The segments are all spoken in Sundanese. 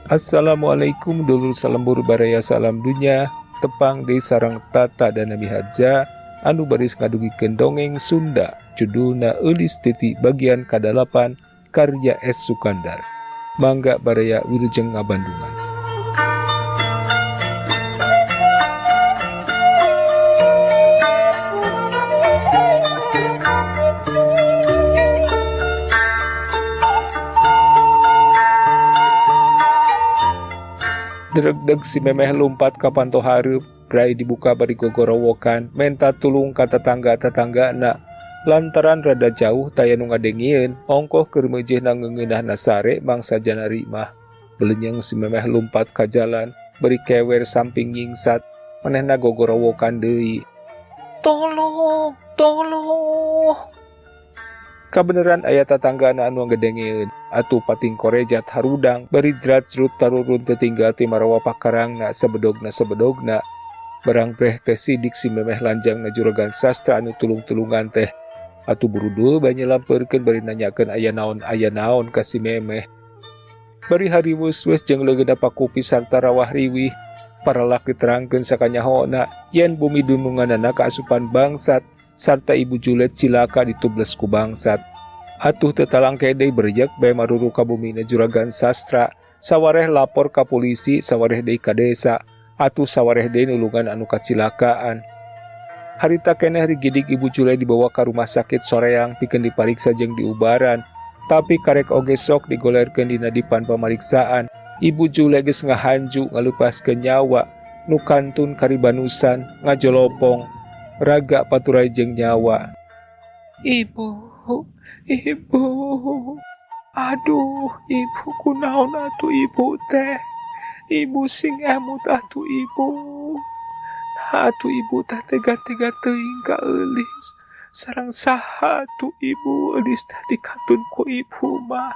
Assalamualaikum dulur salembur baraya salam dunya, tepang deui sareng Tata dan Nabi Haja anu baris ngadugikeun dongeng Sunda judulna Eulis Titi bagian ka-8 karya S. Sukandar. Mangga baraya wilujeng ngabandungan. Dregdeg si memeh lumpat ka panto hareup, brai dibuka bari gogorowokan, menta tulung ka tetangga-tetanggana. Lantaran rada jauh taya nu ngadengieun, ongkoh keur meujeuhna ngeungeunahna sare mangsa janari mah. Belenyeng si memeh lumpat ka jalan, bari kewer samping nyingsat, manehna gogorowokan deui. Tolong, tolong. Kabeneran aya tatanggana anu ngadengieun, atuh pating korejat harudang bari jrat-jrut tarurun teu tinggal ti marawa pakarangna sebedogna-sebedogna. Barang breh teh sidik si memeh lanjangna juragan sastra anu tulung-tulungan teh. Atuh burudul bae nyelampeurkeun bari nanyakeun aya naon ka si memeh. Bari hariweus-weus jeung leungeunna pakupi sarta rawah riwih, paralak diterangkeun sakanyahona yen bumi dununganana kaasupan bangsat sarta ibu Julet cilaka ditubles ku bangsat. Atuh teu talangke deui berjek bae maruru ka bumina juragan sastra, sawareh lapor ka polisi, sawareh deui ka desa, atuh sawareh deui nulungan anu kacilakaan. Harita keneh rigidig ibu Julet dibawa ka rumah sakit soreang pikeun dipariksa jeung diubaran, tapi karek oge sok digolerkeun dina dipan pamariksaan. Ibu Julet geus ngahanju ngalupaskeun nyawa, nu kantun karibanusan ngajolopong raga paturai jeung nyawa. Ibu, ibu, aduh, ibu kunaon atuh ibu teh, ibu sing emut atuh ibu, nah atuh ibu teh tega-tega teuing ka Eulis, sareng saha atuh ibu Eulis teh dikantun ku ibu mah,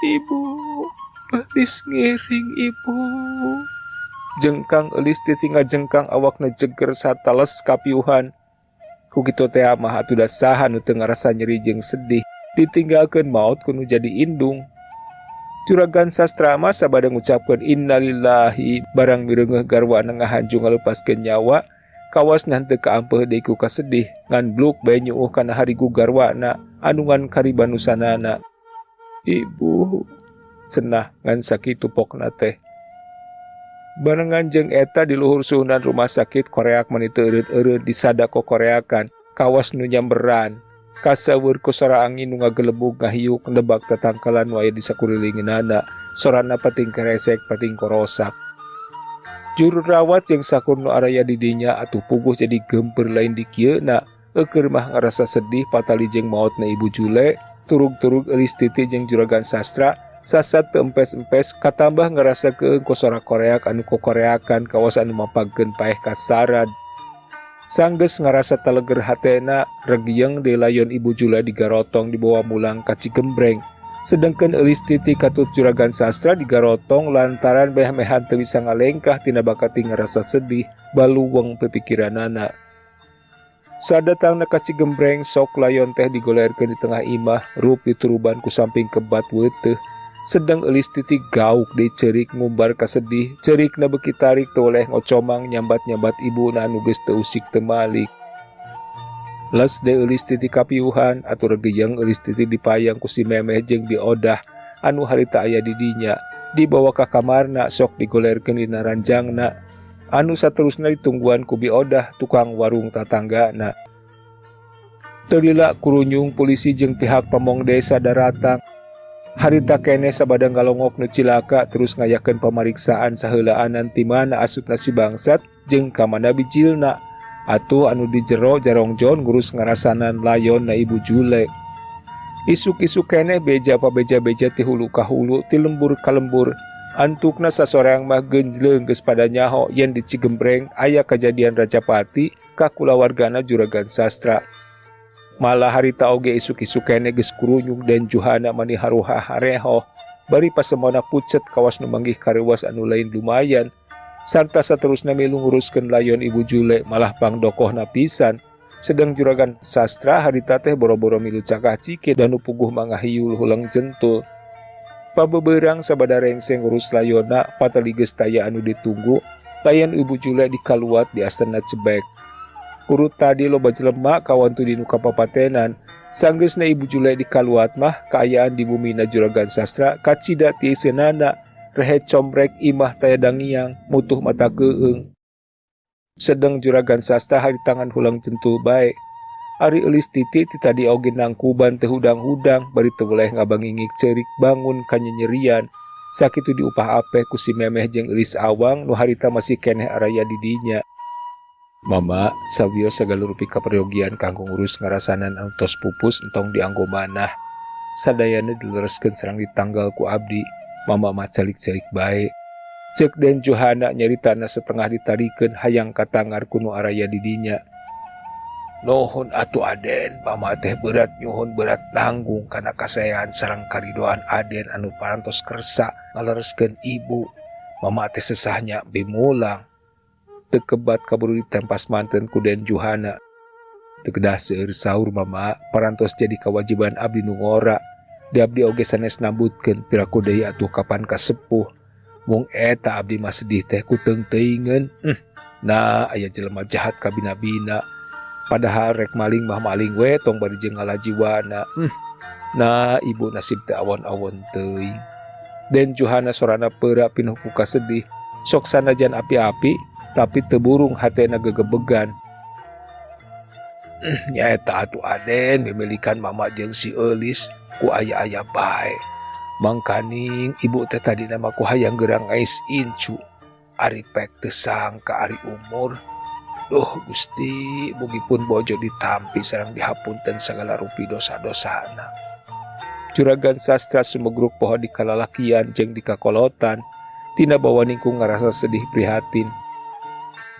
ibu, Eulis ngiring ibu. Jengkang Eulis titi ngajengkang awakna jeger sarta les kapiuhan. Ku kitu teh mah atuh da saha nu teu ngarasa nyeri jeung sedih, ditinggalkeun maot ku nu jadi indung. Juragan sastra mah sabada ngucapkeun innalillahi barang mireungeuh garwana ngahanju ngalepaskeun nyawa, kawas henteu kaampeuh deui ku kasedih, ngan bluk bae nyuuh kana harigu garwana anu ngan karibanusanana. Ibu cenah ngan sakitu pokna teh. Barengan jeung eta di luhur suhunan rumah sakit koreak mani teu eureut-eureut disadako koreakan, kawas nu nyamberan, kasaweur ku sora angin nu ngagelebug ngahiuk nebak tatangkalan nu aya di sakurilingeunana, sorana pating keresek pating korosak. Juru rawat jeung sakur nu araya di dinya atuh puguh jadi geumpeur lain di kieuna, eueur mah ngarasa sedih patali jeung maotna ibu Jule, turug-turug Eulis Titi jeung juragan sastra. Sasat teu empes-empes katambah ngarasa keung ku sora koreak anu kokoreakan kawas anu mapagkeun paeh kasarad. Sanggeus ngarasa taleger hatena, regieng deui layon ibu Jula digarotong dibawa mulang ka Cigembreng. Sedengkeun Eulis Titi katut juragan sastra digarotong lantaran meh-mehan teu bisa ngalengkah tina bakati ngarasa sedih baluweng pipikiranana. Sadatangna ka Cigembreng sok layon teh digolerkeun di tengah imah, rup dituruban ku samping kebat weuteuh. Sedang Eulis Titi gauk deui ceurik ngumbar kasedih, ceurikna beuki tarik teu oleh ngocomang nyambat-nyambat ibuna anu geus teu usik teu malik. Les deui Eulis Titi kapiuhan atuh regeyeng Eulis Titi dipayang ku si memeh jeung biodah anu harita aya di dinya, dibawa ka kamarna sok digolerkeun dina ranjangna anu saterusna ditungguan ku biodah tukang warung tatanggana. Teu lila kurunyung polisi jeung pihak pamong desa daratang. Harita keneh sabada ngalongok nu cilaka terus ngayakeun pamariksaan saheulaanan ti mana asupna si bangsat jeung ka mana bijilna. Atuh anu di jero jarongjon ngurus ngarasanan layon na ibu Jule. Isuk-isuk keneh beja pabeja-beja ti hulu ka hulu ti lembur ka lembur. Antukna sasoreang mah geunjleung geus pada nyaho yen di Cigembreng aya kajadian Rajapati ka kulawargana juragan sastra. Malah harita oge isuk-isuk keneh geus kurunyung den Juhana mani haruha hareho bari pasemona pucet kawas nu manggih kareuwas anu lain lumayan sarta saterusna milu nguruskeun layon ibu Jule malah pangdokohna pisan. Sedang juragan sastra harita teh boro-boro milu cakah cike dan nu puguh mangahiul huleng jentul. Pabeberang sabada rengseng ngurus layona patali geus taya anu ditunggu, layan Ibu Jule dikaluat di astana cebek. Urut tadi loba jelema kawantu dinu kapapatenan. Sanggeusna Ibu Jule dikaluat mah kaayaan di bumina Juragan Sastra kacida tiiseunana, rehe combrek imah taya dangiang, mutuh mata keung. Sedeng Juragan Sastra hari tangan hulang centul bae. Ari Eulis Titi ti tadi oge nangkuban teu hudang-hudang bari teu weleh ngabangingik ceurik bangun kanyenyerian. Sakitu diupah apeh ku si Memeh jeung Eulis Awang nu harita masih keneh araya di dinya. Mama sawios sagala rupi kaperyogian kanggo ngurus ngarasanan anu tos pupus entong dianggo manah. Sadayana dilereskeun sareng ditanggal ku abdi. Mama mah calik-calik bae. Ceuk Den Johana nyaritana setengah ditarikeun hayang katangar ku nu araya di dinya. Nuhun atuh Aden, mama teh berat nyuhun berat nanggung kana kasaean sareng karidoan Aden anu parantos kersa ngalereskeun ibu. Mama teh sesahnya bimulang. Teu kebat kaburu ditempas manten ku Den Johana. Teu kedah seueur saur mama, parantos jadi kewajiban abdi nu ngora. Di abdi oge sanes nambutkeun piraku deui atuh kapan kasepuh. Mung eta abdi mah sedih teh ku teung-teuingeun. Nah, aya jelema jahat kabina-bina. Padahal rek maling mah maling we tong bari jeung ngalajiwana. Nah, ibu nasib teh awon-awon teuing. Den Johana sorana peura pinuh ku kasedih. Sok sanajan api-api tapi teu burung hatena gegebegan. Nyaeta atuh Aden mimilikan mama jeung si Eulis ku aya-aya bae. Mangkaning ibu teh tadina mah ku hayang gerang ngais incu. Ari pek teu sangka ari umur. Duh Gusti, mugi pun bojo ditampi sareng dihapunten sagala rupi dosa-dosana. Juragan Sastra sumegruk poho di kalalakian jeung di kakolotan. Tina bawa ningkung ngarasa sedih prihatin.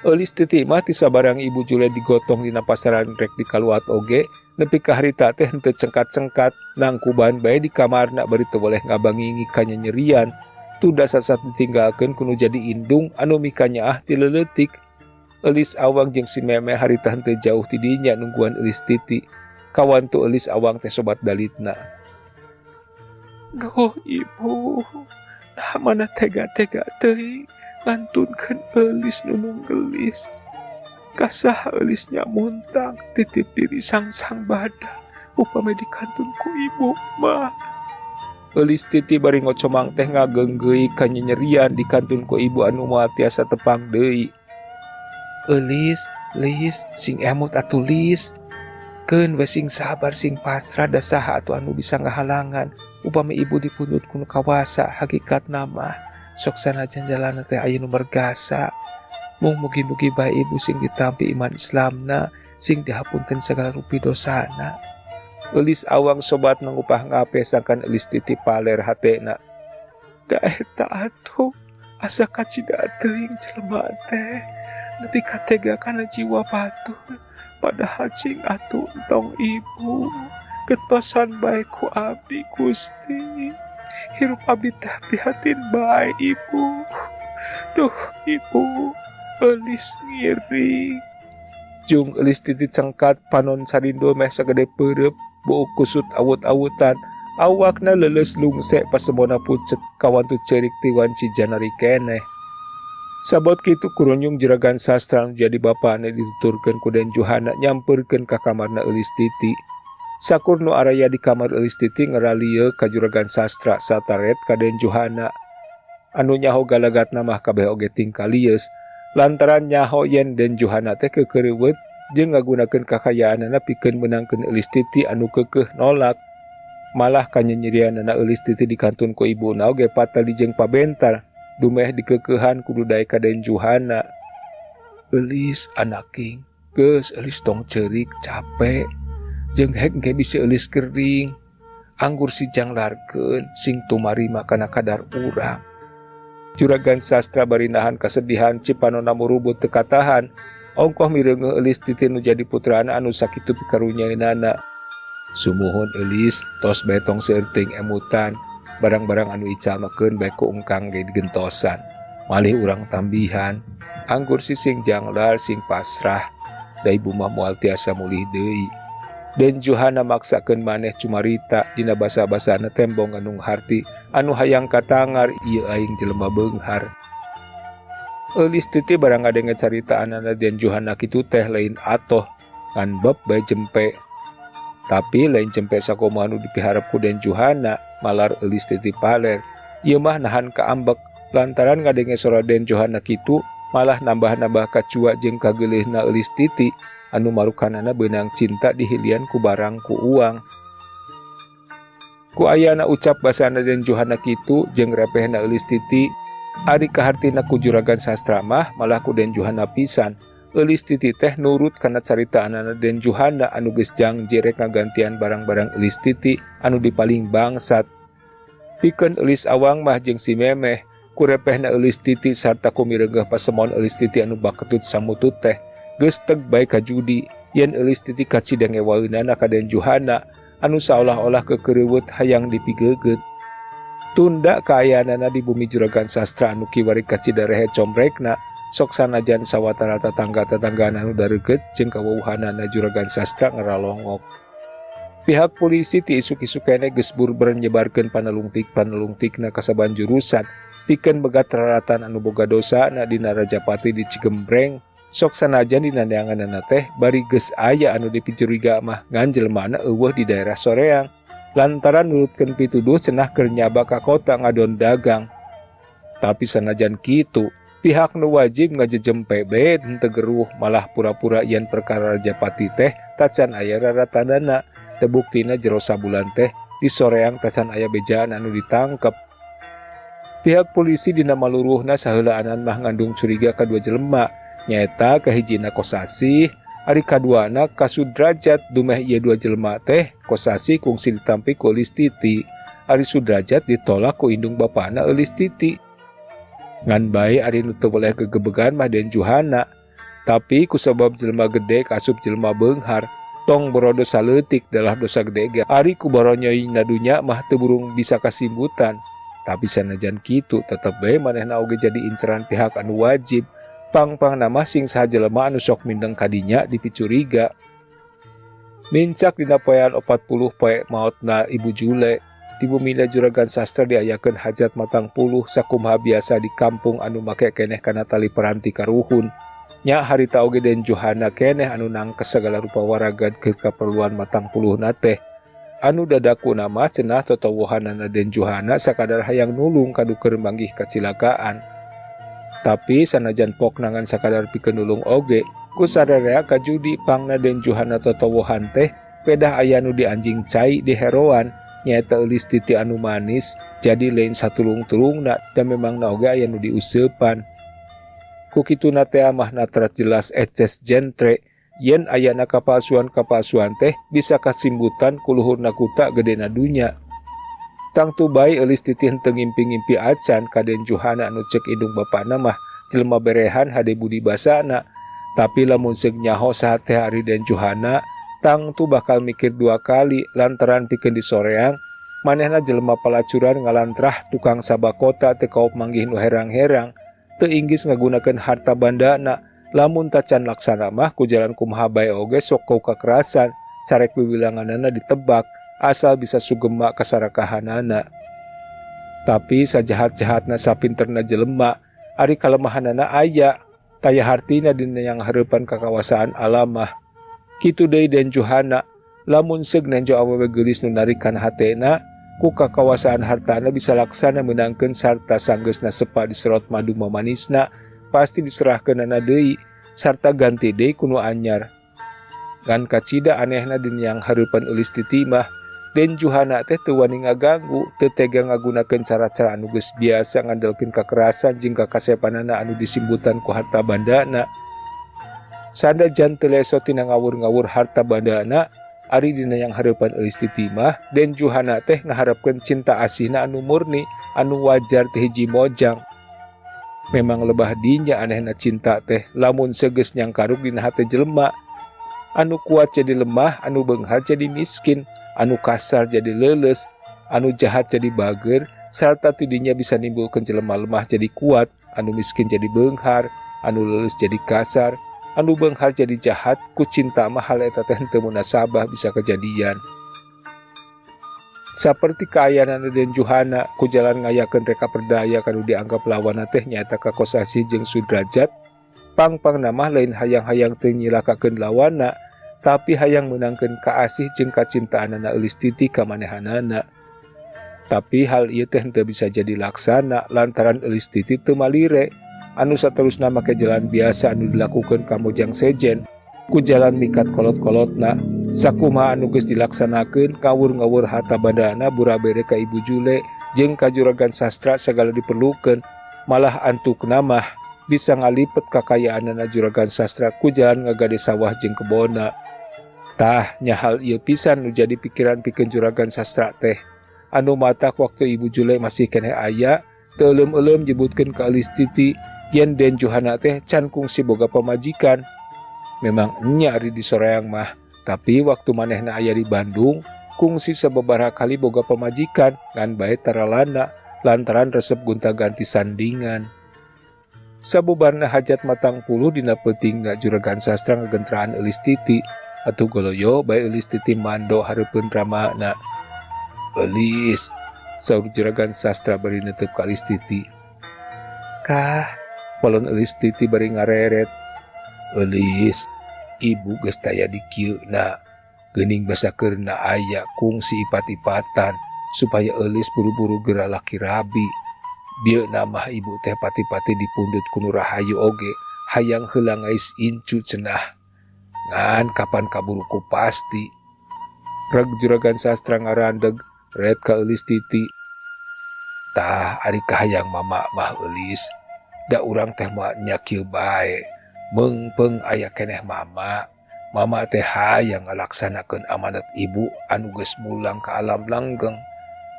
Eulis Titi mah ti sabarang Ibu Jule digotong dina pasaran rek dikaluat oge, nepi ka harita teh henteu cengkat-cengkat, nangkuban bae di kamarna bari teu boleh ngabangingi kanyanyerian. Tuda sasat ditinggalkeun kudu jadi indung anu mikanyaah ti leuletik. Eulis Awang jeung si Memeh harita henteu jauh ti dinya nungguan Eulis Titi. Kawantu Eulis Awang teh sobat dalitna. Duh ibu, nah mana tega-tega teuing ngantunkeun Eulis nu nunggelis. Kasah Eulisnya muntang titip diri sangsang bada upami dikantun ku ibu mah. Eulis Titi bari ngocomang teh ngageunggeui kanyenyerian dikantun ku ibu anu moal tiasa tepang deui. Eulis, Lis, sing emut atuh Lis. Keun we sing sabar sing pasrah da saha atuh anu bisa ngahalangan upami ibu dipunut ku nu kawasa hakikat mah. Sok sanajan jalana teh aya nu mergasa. Mung mugi-mugi bae ibu sing ditampi iman Islamna, sing dihapunten sagala rupi dosana. Eulis Awang sobat nangupah ngape sangkan Eulis Titi paler hatena. Da eta atuh asa kacida teuing jelema teh. Nepi katega kana jiwa batur. Padahal cing atuh entong ibu. Getosan bae ku abdi Gusti. Hirup abdi teh prihatin bae ibu. Duh ibu, Eulis ngiring. Jung Eulis Titi cengkat panon sarindul meh sagede peureup, buuk kusut awut-awutan. Awakna leuleus lungse pasemona pucet kawantu ceurik ti wanci janari keneh. Sabot kitu kurunyung Juragan Sastra nu jadi bapana dituturkeun ku Den Johana nyamperkeun ka kamarna Eulis Titi. Sakur nu araya di kamar Eulis Titi ngaralieu ka Juragan Sastra sataret ka Den Johana. Anu nyaho galagatna mah kabeh oge tingkah lieus lantaran nyaho yen Den Johana teh keukeureweut jeung ngagunakeun kakayaanana pikeun meunangkeun Eulis Titi anu keukeuh nolak. Malah kanyenyerianana Eulis Titi dikantun ku ibuna oge patali jeung pabentar. Dumeh dikekeuhan kudu daek ka Den Johana. Eulis anaking, geus Eulis tong ceurik capek. Jeung hek ge bisi Eulis kering. Anggur si janglarkeun sing tumarima kana kadar urang. Juragan Sastra bari nahan kasedihan cipanona murubut teu katahan. Ongkoh mireungeuh Eulis Titi nu jadi putrana anu sakitu pikarunyaeunana. Sumuhun Eulis tos bae tong seueur teuing emutan. Barang-barang anu icamakeun bae ku engkang ge digentosan. Malih urang tambihan. Anggur si sing janglar sing pasrah. Da ibu mah moal tiasa mulih deui. Den Johana maksakeun maneh cumarita dina basa-basana tembong anu harti anu hayang katangar ieu aing jelema beunghar. Eulis Titi barang ngadenge caritaanana Den Johana kitu teh lain atoh ngan beb bae jempe. Tapi lain jempe sakomoh anu dipiharep ku Den Johana malar Eulis Titi paler. Ieu mah nahan kaambek lantaran ngadenge sora Den Johana kitu malah nambah-nambah kacua jeung kageuleuhna Eulis Titi anu marukanana beunang cinta dihilian ku barang ku uang. Ku ayana ucap basana Den Johana kitu jeung repehna Eulis Titi, ari kahartina ku Juragan Sastra mah malah ku Den Johana pisan. Eulis Titi teh nurut kana caritaanana Den Johana anu geus janji rek ngagantian barang-barang Eulis Titi anu dipaling bangsat. Pikeun Eulis Awang mah jeung si Memeh, ku repehna Eulis Titi sarta ku mireungeuh pasemon Eulis Titi anu baketut samutut teh geus teg bae kajudi yen Eulis Titi kacida ngewaeunana ka Den Johana anu saolah-olah kekereuweut hayang dipigeugeut. Tunda kaayaanana di bumi Juragan Sastra anu kiwari kacida rehe comrekna sok sanajan sawatara tetangga-tetanggaan anu dareukeut jeung kawauhanana Juragan Sastra ngaralongok. Pihak polisi ti isuk-isuk keneh geus burber nyebarkeun panelungtik-panelungtikna ka saban jurusan pikeun begat raratan anu boga dosana dina Rajapati di Cigembreng. Sok sanajan dina neanganana teh bari geus aya anu dipicuriga mah ngan jelemana eueuh di daerah Soreang lantaran nurutkeun pituduh cenah keur nyaba ka kota ngadon dagang. Tapi sanajan kitu pihak nu wajib ngajejempe bae henteu geruh malah pura-pura yen perkara Rajapati teh tacan aya raratanana. Tebuktina jero sabulan teh di Soreang tacan aya bejaan anu ditangkep. Pihak polisi dina maluruhna saheulaanan mah ngandung curiga ka dua jelema, nyaeta kahijina Kosasih, ari kaduana ka Sudrajat. Dumeh ieu dua jelema teh Kosasih kungsi ditampi ku Eulis Titi, ari Sudrajat ditolak ku indung bapana Eulis Titi. Ngan bae ari nu teu boleh gegebegan mah Den Johana, tapi kusabab jelema gede kasup jelema beunghar tong borodo saleutik dalah dosa gede ge ari ku boronyoyna dunya mah teu burung bisa kasimbutan. Tapi sanajan kitu tetep bae manehna oge jadi inceran pihak anu wajib. Pang-pang nama sing saha jelema anu sok mindeng kadinya dipicuriga. Nincak dina poean 40 poe maotna Ibu Jule di bumina Juragan Sastra diayakeun hajat matang puluh sakumaha biasa di kampung anu make keneh kana tali peranti karuhun. Nya harita oge Den Johana keneh anu nangkes segala rupa waragad keur kaperluan matang puluhna teh. Anu dadaku nama cenah totowohanana Den Johana sakadar hayang nulung kaduker manggih kacilakaan. Tapi sanajan pok nangan sakadar pikeun nulung oge, ku sararea kajudi pangna Den Johana totowohan teh pedah aya nu dianjing cai di heroan nyaeta Eulis Titi anu manis jadi lain satulung-tulungna dan memang na oge aya nu diuseupan. Ku kituna teh mah natrat jelas eces jentre yen ayana kapalsuan-kapalsuan teh bisa kasimbutan ku luhurna kuta gedena dunya. Tangtu bae Eulis Titi henteu ngimpi-ngimpi acan ka Den Johana anu ceuk indung bapana mah jelema berehan hade budi basana. Tapi lamun seug nyaho saha teh ari Den Johana, tangtu bakal mikir dua kali lantaran pikeun di Soreang manehna jelema palacuran ngalantrah tukang sabakota teu kaop manggih nu herang-herang teu inggis ngagunakeun harta bandana. Lamun tacan laksana mah ku jalan kumaha bae oge sok kau kakerasan carek wiwilanganana ditebak asal bisa sugema kasarakahanana. Tapi sajahat-jahatna sapinterna jelema ari kalemahanana aya taya hartina dina yang hareupan kakawasaan alamah. Kitu deui Den Johana lamun seug nenjo awewe geulis nu narik kana hatena ku kakawasaan hartana bisa laksana meunangkeun sarta sanggeusna sepa diserot madu mamanisna pasti diserahkeunana deui sarta ganti deui ku nu anyar. Ngan kacida anehna dina yang hareupan Eulis Titi mah Den Johana teh teu wani ngaganggu, teu tega ngagunakeun cara-cara anu geus biasa ngandelkeun kakerasan jeung kakasepanana anu disimbutan ku harta bandana. Sanajan teu leso tina ngawur-ngawur harta bandana, ari dina yang hareupan Eulis Titi mah Den Johana teh ngaharepkeun cinta asihna anu murni, anu wajar teh hiji mojang. Memang lebah dinya anehna cinta teh lamun segeus nyangkaruk dina hate jelema. Anu kuat jadi lemah, anu beunghar jadi miskin, anu kasar jadi leuleus, anu jahat jadi bager, sarta tidinya bisa nimbulkeun jelema lemah jadi kuat, anu miskin jadi beunghar, anu leuleus jadi kasar, Anu beunghar jadi jahat ku cinta mah hal eta teh henteu munasabah bisa kejadian. Saperti kaayaan Den Juhana ku jalan ngayakeun reka perdaya kanu dianggap lawanna teh nyaeta ka Kosasih jeung Sudrajat. Pangpang namah lain hayang-hayang teu nyilakakeun lawanna, tapi hayang meunangkeun kaasih jeung kacintaanana Eulis Titi ka manehanana. Tapi hal ieu teh henteu bisa jadi laksana lantaran Eulis Titi teu malire anu saterusna make jalan biasa anu dilakukeun ka Mojang Sejen ku jalan mikat kolot-kolotna. Sakumaha anu geus dilaksanakeun ngawur-ngawur harta bandana burabere ka Ibu Jule jeung ka Juragan Sastra sagala diperlukeun, malah antukna mah bisa ngalipet kakayaanana Juragan Sastra ku jalan ngagade sawah jeung kebonna. Tah nya hal ieu pisan nu jadi pikiran pikeun Juragan Sastra teh. Anu matak waktu Ibu Jule masih keneh aya, teu euleum-euleum nyebutkeun ka Eulis Titi yen Den Juhana teh can kungsi boga pamajikan. Memang nya ari di soreang mah, tapi waktu manehna aya di Bandung, kungsi sababaraha kali boga pamajikan ngan bae taralana lantaran resep gonta-ganti sandingan. Sabubarna hajat matang puluh dina peutingna Juragan Sastra ngagentraan Eulis Titi, atuh goloyo bae Eulis Titi mando hareupeun ramana. Eulis, saur Juragan Sastra bari netep ka Eulis Titi. Kah, walon Eulis Titi bari ngareret. Eulis, ibu geus taya di kieuna. Geuning basa keurna aya kungsi ipat-ipatan supaya Eulis buru-buru geura laki rabi. Bieu mah ibu teh pati-pati dipundut ku nu rahayu oge, hayang heula ngais incu cenah. Ngan kapan kaburuku pasti. Reg Juragan Sastra ngarandeg ret ka Eulis Titi. Tah ari kahayang mama mah Eulis, da urang teh mah nya kieu bae. Meungpeung aya keneh mama. Mama teh hayang ngalaksanakeun amanat ibu anu geus mulang ka alam langgeng.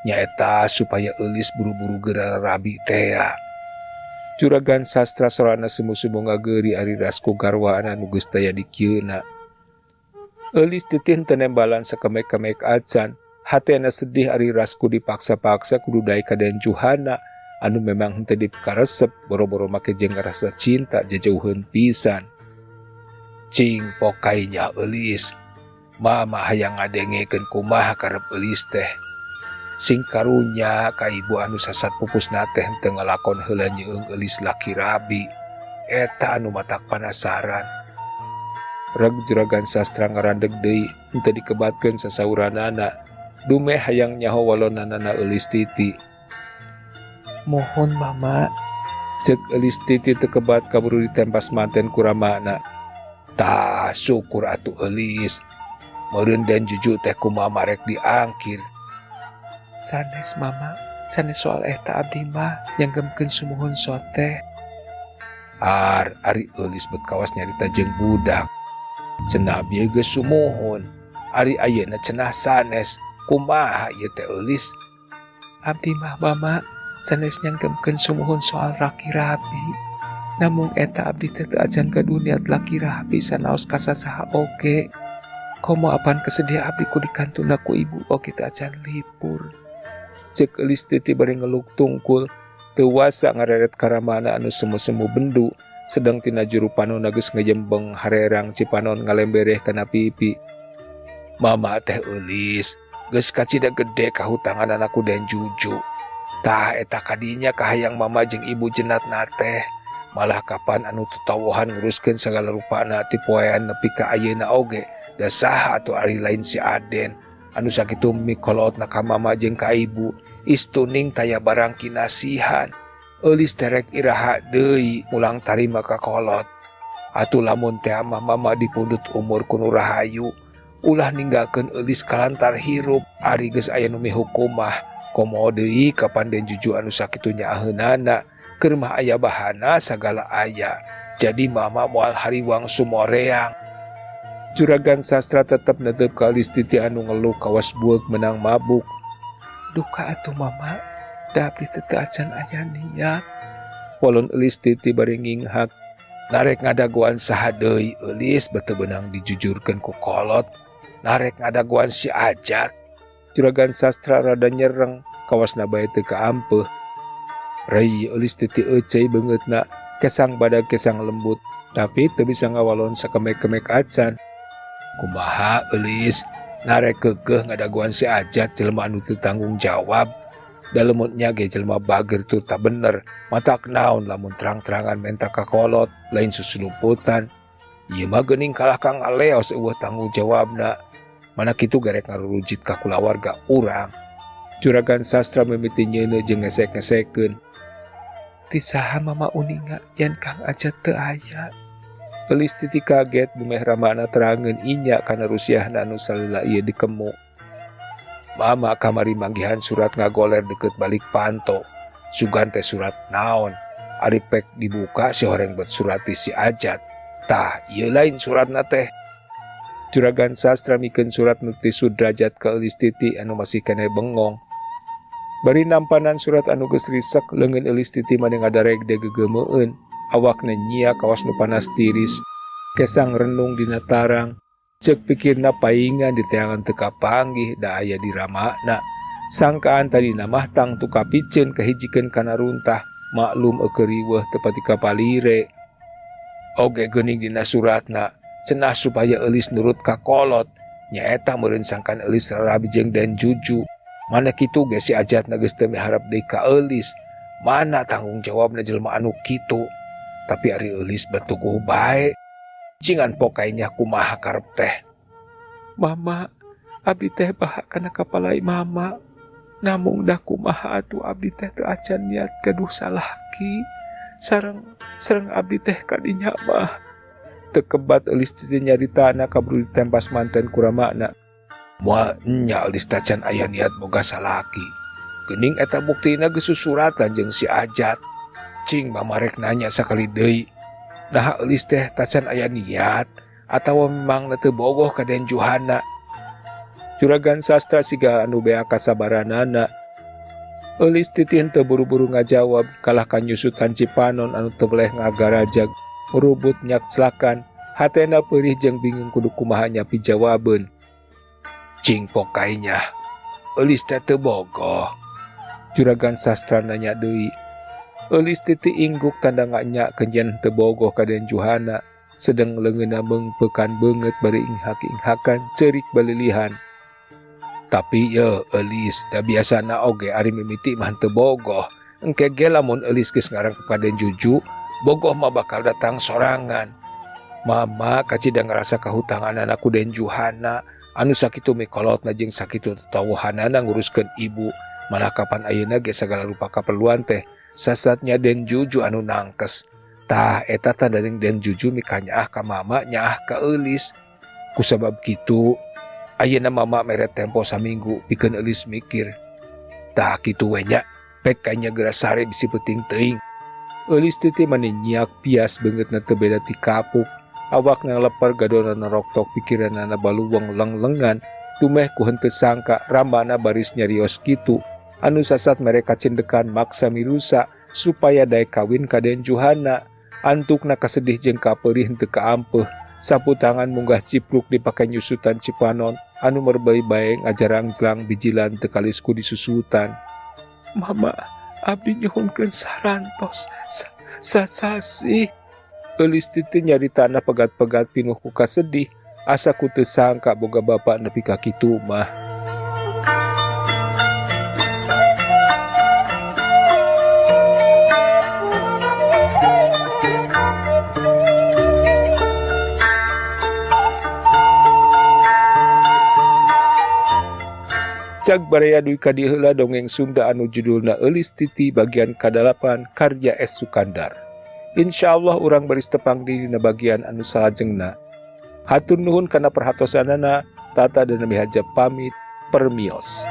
Nyaeta supaya Eulis buru-buru geura rabi tea. Juragan Sastra sorana semu-semu ngageuri ari rasku garwana anu geus taya di kieuna. Eulis Titi henteu nembalan sakemek-kemek acan. Hatena sedih ari rasku dipaksa-paksa kudu daek ka Den Juhana anu memang henteu dipikaresep boro-boro make jeung ngarasa cinta jajauheun pisan. Cing pokainya Eulis, mama hayang ngadengekeun kumaha karep Eulis teh. Sing karunya ka ibu anu sasat pupusna teh henteu ngalakon heula nyeueung Eulis laki rabi. Eta anu matak panasaran. Reg Juragan Sastra ngarandeg deui henteu dikebatkeun sasauranana. Dumeh hayang nyaho walonanana Eulis Titi. Mohon mama, cek Eulis Titi teu kebat kaburu ditempas manten ku ramana. Tah syukur atuh Eulis. Meureun Den Juju teh kumaha rek diangkir. Sanes mama, sanes soal eta abdi mah nyanggemkeun sumuhun soteh. Ar, ari Eulis bet kawas nyarita jeung budak. Cenah bieu geus sumuhun. Ari ayeuna cenah sanes. Kumaha ieu teh Eulis? Abdi mah mama sanes nyanggemkeun sumuhun soal laki rabi. Namung eta abdi teh teu acan gaduh niat laki rabi sanaos ka sasaha oge. Komo apan kesedihan abdi ku dikantuna ku ibu oge teu acan lipur. Cek Eulis Titi bari ngeluk tungkul, teu wasa ngareret karamana anu semu-semu bendu, sedang tina juru panonna geus ngejembeng harerang cipanon ngalembereh kana pipi. Mama teh Eulis, geus kacida gede kahutangan ku Den Juju. Tah eta kadinya kahayang mama jeung ibu jenatna teh. Malah kapan anu tutawohan nguruskeun sagala rupana ti poean nepi ka ayeuna oge. Da saha atuh ari lain si Aden anu sakitu mikolotna ka mama jeung ka ibu. Istuning taya barang kinasihan. Eulis terek iraha deui mulang tarima ka kolot. Atuh lamun teh mah mama dipundut umur ku nu rahayu. Ulah ninggalkeun Eulis kalantar hirup ari geus aya nu mihukumah. Komo deui kapan Den Juju anu sakitu nyaaheunana. Keur mah aya bahana sagala aya. Jadi mama moal hariwang sumoreang. Juragan Sastra tetep netep ka Eulis Titi anu ngeluh kawas bueuk menang mabuk. Duka atuh mama, da abdi teh teu acan aya niat. Walon Eulis Titi bari nginghak. Narek ngadagoan saha deui Eulis beuteung beunang dijujurkeun ku kolot. Narek ngadagoan si Ajat. Juragan Sastra rada nyereng, kawasna bae teu kaampeuh. Rei Eulis Titi euceuy beungeutna Kesang badag kesang lembut, tapi teu bisa ngawalon sakemek-kemek acan. Kumaha Eulis, narek keukeuh ngadaguan si Ajat jelema anu teu tanggung jawab. Da lemutnya ge jelema bager tur tak bener, matak naon lamun terang-terangan menta kakolot, lain susulumputan. Ieu mah geuning kalah ka ngaleos eueuh tanggung jawabna. Mana kitu gerek ngarurujit ka kulawarga urang. Juragan Sastra mimiti nyeuneu jeung ngesek-ngesekeun. Ti saha mama uninga yen Kang Ajat teu aya? Eulis Titi kaget dumeh ramana terangeun inya kana rusiahna anu salila ieu dikemu. Mama kamari manggihan surat ngagoler deket balik panto. Sugan teh surat naon? Ari pek dibuka si horeng bet surat ti si Ajat. Tah, ieu lain suratna teh. Juragan Sastra mikeun surat nu ti Sudrajat ka Eulis Titi anu masih keneh bengong. Bari nampanan surat anu geus risek, leungeun Eulis Titi mani ngadareg gegeumeueun. Awakna nyia kawas nu panas tiris. Kesang renung dina tarang. Ceuk pikirna paingan diteangan teu kapanggih da aya di ramakna. Sangkaan tadina mah tangtu kapiceun kahijikeun kana runtah, maklum eukeur riweuh teu pati kapalire. Oge geuning dina suratna, cenah supaya Eulis nurut ka kolot. Nyaeta meureun sangkan Eulis rarabi jeung Den Juju. Mana kitu ge si Ajatna geus teu miharep deui ka Eulis. Mana tanggung jawabna jelema anu kitu? Tapi ari Eulis batukuh bae. Cingan pokainya kumaha karep teh. Mama, abdi teh bahak kana kapalai mama. Namung dah kumaha atuh abdi teh teu acan niat gaduh salaki. Sareng abdi teh kadinya mah. Teu kebat Eulis teh nyaritana kaburu ditempas manten ku ramakna. Moal nya Eulis tacan aya niat boga salaki. Geuning eta buktina geus susuratan jeung si Ajat. Cing mama rek nanya sakali deui. Nah Eulis teh tacan aya niat atawa memang teu bogoh ka Den Juhana. Juragan Sastra siga anu bea kasabaranana. Eulis Titi henteu buru-buru ngajawab kalah ka nyusutan cipanon anu teu beleh ngagarajag merubut nyakslakan. Hatena peurih jeung bingung kudu kumaha nyapi jawabeun. Cing pokainya Eulis teh teu bogoh. Juragan Sastra nanya deui. Eulis Titi ingguk tanda nganya kenyen teu bogoh ka Den Juhana. Sedeng leungeunna meungpeukan beungeut bari inghak-inghakan ceurik balilihan. Tapi ye Eulis da biasana oge ari mimiti mah teu bogoh. Engke ge lamun Eulis geus ngarang ka Den Juju, bogoh mah bakal datang sorangan. Mama kacida ngarasa kahutanganana ku Den Juhana anu sakitu mikolotna jeung sakitu tatawohanana nguruskeun ibu. Malah kapan ayeuna ge sagala rupa kaperluan teh sasatnya Den Juju anu nangkes. Tah eta tanda Den Juju mikanyaah ka mama nyaah ka Eulis. Kusabab kitu ayeuna mama mere tempo saminggu pikeun Eulis mikir. Tah kitu we nya, pek kanya geura sare bisi peuting teuing. Eulis Titi mani nyiak pias beungeutna teu beda ti kapuk. Awakna lepar gadona naroktok pikiranana baluweng lenglengan. Tumeh ku henteu sangka ramana baris nyarios kitu. Anu sasat mere kacindekan maksa mirusa supaya daek kawin ka Den Juhana. Antukna kasedih jeung kapeurih henteu kaampeuh. Sapu tangan munggah cipruk dipake nyusutan cipanon anu merbei bae ngajarang jelang bijilan teu kalis ku disusutan. Mama, abdi nyuhunkeun sarantos sasasih. Eulis Titi nyaritana pegat-pegat pinuh ku kasedih. Asa ku teu sangka boga bapak nepi ka kitu mah. Cag baraya dugi ka dieu heula dongeng Sunda anu judulna Eulis Titi bagian kadalapan karya S. Sukandar. Insyaallah urang baris tepang di dina bagian anu salajengna. Hatur nuhun kana perhatosanana, Tata dan Miharja pamit, permios.